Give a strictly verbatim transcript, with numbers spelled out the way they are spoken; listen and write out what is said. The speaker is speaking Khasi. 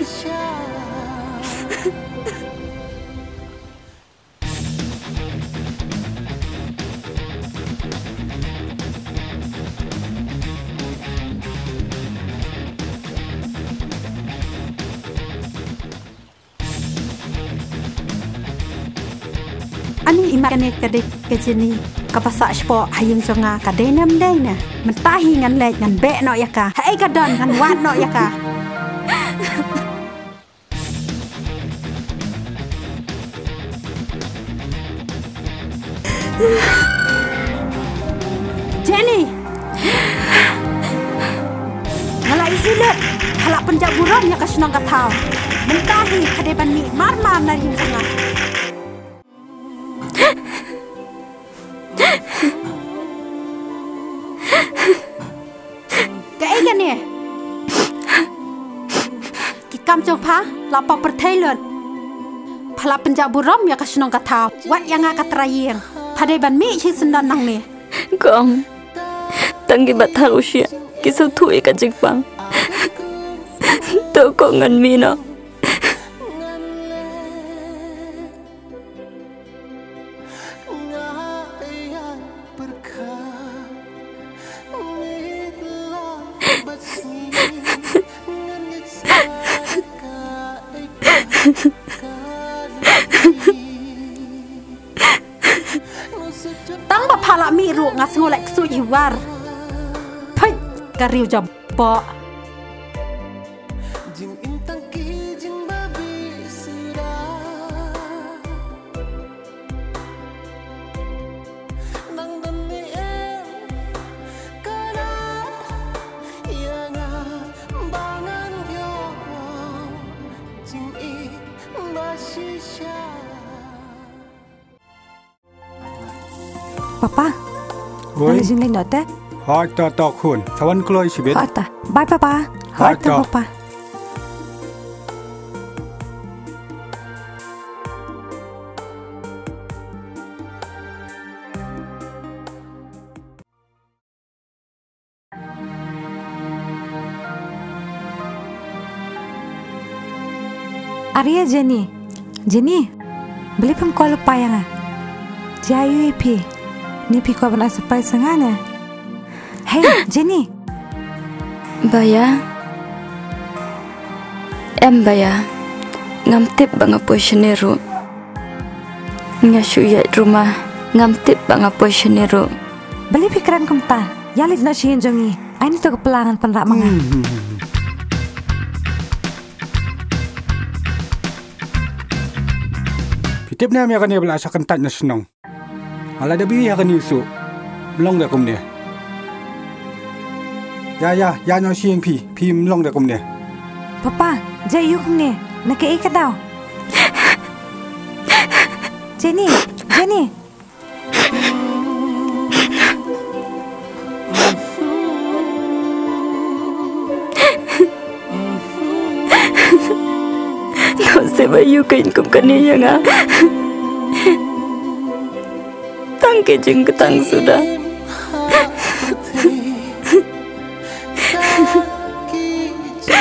Ani imat kane ka dei ka Jenny kaba sah shapoh ha ïing jong nga, ka dei ne ym dei ne? Mynta hi ngan leit ngan beh noh ïa ka. Haei ka don ngan wad noh ïa ka. Jenny! Nga la ïohi lut, pha la pynjah burom ïa ka shnong ka thaw. Mynta hi ka dei ban mih mar mar na ïing jong nga. Kaei kane? Ki kam jong pha la pop pyrthei lut. Pha la pynjah burom ïa ka shnong ka thaw. Wat ïa nga ka trai ïing. Pha dei ban mih shisyndon nangne. Kong, tang ki ba thar u shia ki sngewthuh ïa ka jingpang. To kong, ngan mih noh. Tang ba pha la mih ruh nga sngew lait ksuid hi war. Peit ka riew jaboh. Papa. Oi. Nang jin lei note. Hoi to to khun. Sa wan kloi shibit. Hoi to. Bye papa. Hoi to papa. Are Jenny. Jenny. Balei phim call lypa ïa nga? Jia aiu ïa phi? Ni phi kwah ban ai surprise ïa nga ne? Hey, Jenny. Baya. Em baya. Ngam tip ba nga poi shane ruh. Nga shu ïaid ruma, ngam tip ba nga poi shane ruh. Balei phi kren kumta? Ïa leit noh sha ïing jong ngi. Ai ni to ka pla ngan pynrah ma nga. Phi tip ne em ïa kane ba la shah kyntait na shnong? Nga la dep ïohi ha kane u suk. Ym long de kumne. Ïa ïa ïa noh sha ïing phi. Phi, ym long de kumne. Papa, jia aiu kumne? Na kaei ka daw? Jenny, Jenny. Nasib aiu ka ïeng kum kane ïa nga. Tang ki jingktang suda.